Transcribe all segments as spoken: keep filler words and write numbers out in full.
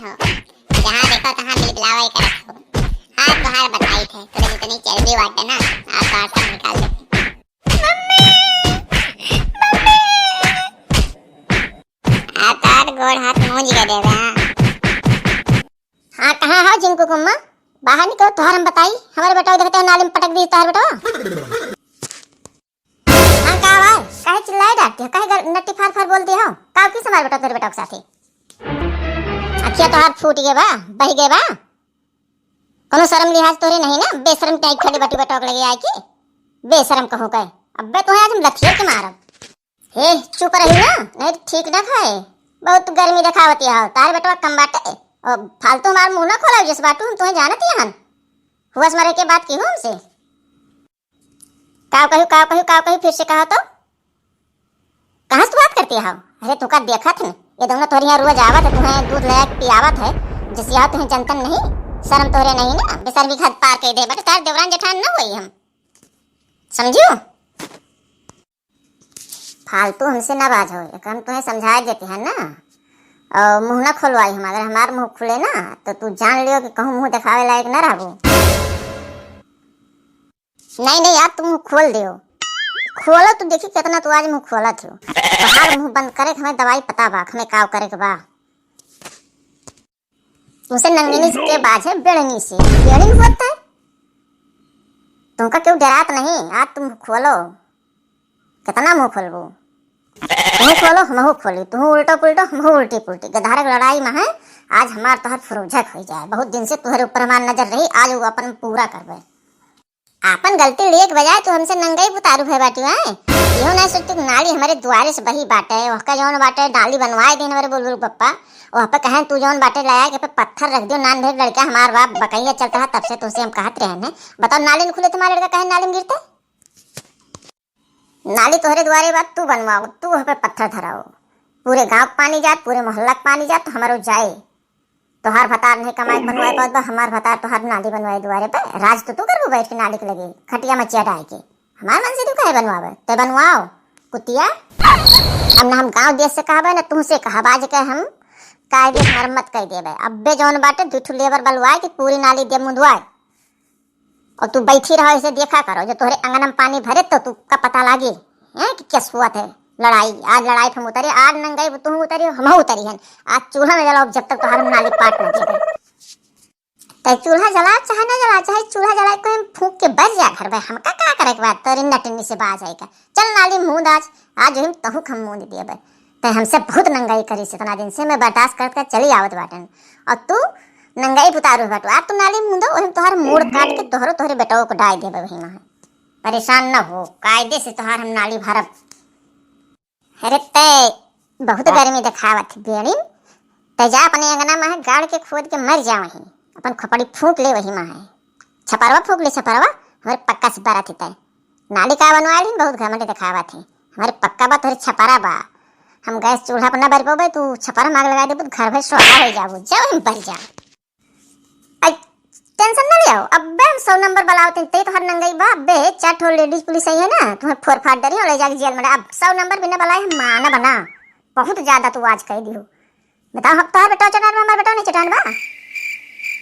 जहाँ देखो तहाँ बिलबिलावा ही करत हो। हाँ, तोहार बताई थे, तोरे जितनी चर्बी बाटे ना, आज तोहार सब निकाल देते। मम्मी, मम्मी। आज तोहार गोड़ हाथ मूंज के देबे, हाँ। हाँ, कहाँ हो झिंकू कुम्मा? बाहर निकलो, तोहार हम बताई। हमरे बेटवा देखते हैं, नाली में पटक दी तोहार बेटवा। हाँ, का भाई? काहे चिल्लाए डांटते हो? काहे गर-, नट्टी फार फार बोलते हो? का किस हमारे बेटा, तोरे बेटा के साथे? अखिया तोहार फूट गए बा, बह गए बा? कोनो शर्म लिहाज तोरे नहीं ना? बेशरम टाइप खाली बटी बटोक लगे आए के। बेशरम कहूँ के। अब्बे तोहे आज हम लथियर के मारब। हे, चुप रही ना, नहीं तो ठीक ना खाए। बहुत गर्मी देखावती हो। तार बेटवा कम बाटे। और फालतू हमार मुंह ना खोलाओ, जिस बाटू हम तोहे जानत ही हन। हुआ से मरे के बात की हो हमसे? काव कहू, काव कहू, काव कहू, फिर से कहा तो। कहाँ से तू बात करती हो? अरे, तू का देखत है? ये दोनों तोहरे यहाँ रोज आवत है, तुम्हें दूध ले आके पियावत है, जिस यहाँ तुम्हें जनतन नहीं, शर्म तोहरे नहीं ना, बेशर्मी हद पार कर दे, बटे तार देवरान जेठान न होई हम, समझियो? फालतू हमसे ना बाज हो, एक हम तुम्हें समझा देते हैं ना, और मुंह ना खोलवाई हम, अगर हमार मुंह खुले ना, तो तू जान लियो कि कहूँ मुंह दिखावे लायक ना रहबो। नहीं, नहीं, आज तुम मुंह खोल दियो। खोलो तो देखी कितना तू आज मुंह खोलत हो। तोहार मुंह बंद करे के हमें दवाई पता बा, हमें काव करे के बा। तुमसे नंगनी से के बाजे बेड़नी से, बेड़नी होत है। तुमका क्यों डरात नहीं? आज तुम खोलो, कितना मुंह खोलबो? तुम खोलो, हमहू खोली, तुम उल्टो पुल्टो, हमहू उल्टी पुल्टी। गधारे के लड़ाई में है, आज हमार तोहर फुरुझक हो जाए। बहुत दिन से तुहरे ऊपर हमार नजर रही, आज वो अपन पूरा करबे। आपन गलती लिए के बजाय तू हमसे नंगई बुतारू भय बाटी है। इहो ना सोच तू नाली हमारे दुआरे से बही बाटे, वहका जौन बाटे नाली बनवाए दिन हमारे बुलबुल पप्पा। वह पे कहें तू जौन बाटे लाया के पे पत्थर रख दियो, नान भेद लड़का हमार बाप बकैया चलता है, तब से तुमसे हम कहत रहे हैं। बताओ नाली न खुले तुम्हारे लड़का कहे नाली में गिरते? नाली तोहरे दुआरे बात तू बनवाओ, तू वह पे पत्थर धराओ। पूरे गांव के पानी जात, पूरे मोहल्ला के पानी जात, तो हमारो जाए। तोहार भतार नहीं कमाई बनवाए पावत बा, हमार भतार तोहार नाली बनवाए दुआरे पे। राज तो तू करबो बैठ के नाली के लगे, खटिया मचिया डाल के। हमार मन से तू काहे बनवावे? ते बनवाओ, कुतिया। अब ना हम गांव देश से कहबे, ना तुमसे कहब। आज के हम कायदे हमार मत कह देबे। अब्बे जौन बाटे, दू ठो लेबर बलवाए कि पूरी नाली दे मुंदवाए। और तू बैठी रहो, ऐसे देखा करो, जो तोहरे अंगना में पानी भरे तो तू का पता लागे, हैं, कि क्या हुआ थे लड़ाई। आज लड़ाई पे हम उतरे, आज नंगई तू उतरी, हम उतरी हन। आज चूल्हा में जलाओ, जब तक तोहरे नाली पाट न दे। ते चूल्हा जला, चाहे न जला, चाहे चूल्हा जला, कोई हम फूंक के बर जा घर में, हमका का करे के बाद तोरे नटनी से बाज आएगा। चल नाली मूंद आज, आज हम तहु हम मूंद दिए बे। ते हमसे बहुत नंगाई करी से, इतना दिन से मैं बर्दाश्त करत कर चली आवत बाटन, और तू नंगाई बुतारू बाटू। आज तू नाली मूंदो, वही तोहर मूड़ काट के तोहरो तोहरे बेटवा को डाल देबे वही में। परेशान न हो, कायदे से तोहार हम नाली भरब। अरे ते बहुत गर्मी देखावत है बेड़िन, ते जा अपने अंगना में है, गाड़ के खोद के मर जा वहीं, अपन खोपड़ी फूंक ले वही में है। छपरवा फूंक ले छपरवा, हमारे पक्का से बरत ही ते। नाली का बनवाए रही, बहुत घमंड देखावत है। हमारे पक्का बा तोहरे छपरा बा। हम गैस चूल्हा पर ना बर पाबे, तू छपरा में आग लगा देबू, घर भर सोहा हो जाबू। जाओ हम बर जा। आई, टेंशन ना ले आओ, अब्बे हम सौ नंबर बुलाओ, ते तोहर नंगई बा, अब्बे चार ठो लेडीज पुलिस आई है ना, तुम्हें फोर फाड़ डरी और ले जाके जेल में। अब सौ नंबर बिना बुलाए हम माना बना, बहुत ज्यादा तू आज कह दियो। बताओ, हम तोहर बेटा चटान बा, हमार बेटा नहीं चटान बा?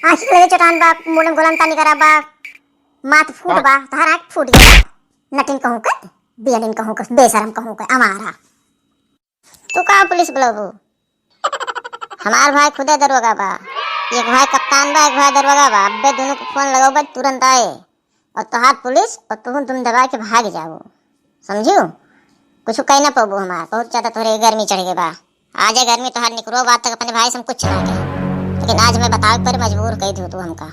आँखी के लगे चटान बा, मुंह में गोलन तानी करा बा, माथ फूट बा, तोहर आँख फूट गया। नटिन कहूँ के, बेलिन कहूँ के, बेशरम कहूँ के, अमारा। तू का पुलिस बुलाबू? हमार भाई खुदे दरोगा बा, एक भाई कप्तान बा, एक भाई दरोगा बा। अब्बे दोनों को फोन लगाओ बा, तुरंत आए। और तोहार पुलिस और तुम, तुम दबा के भाग जाओ, समझियो? कुछ कह ना पाबू हमार, बहुत ज्यादा तोहरे गर्मी चढ़ गए बा। आज ये गर्मी तोहार निकरो बात तक अपने भाई से हम कुछ ना कहे, लेकिन आज मैं बतावे पर मजबूर कह दियो तू हमका।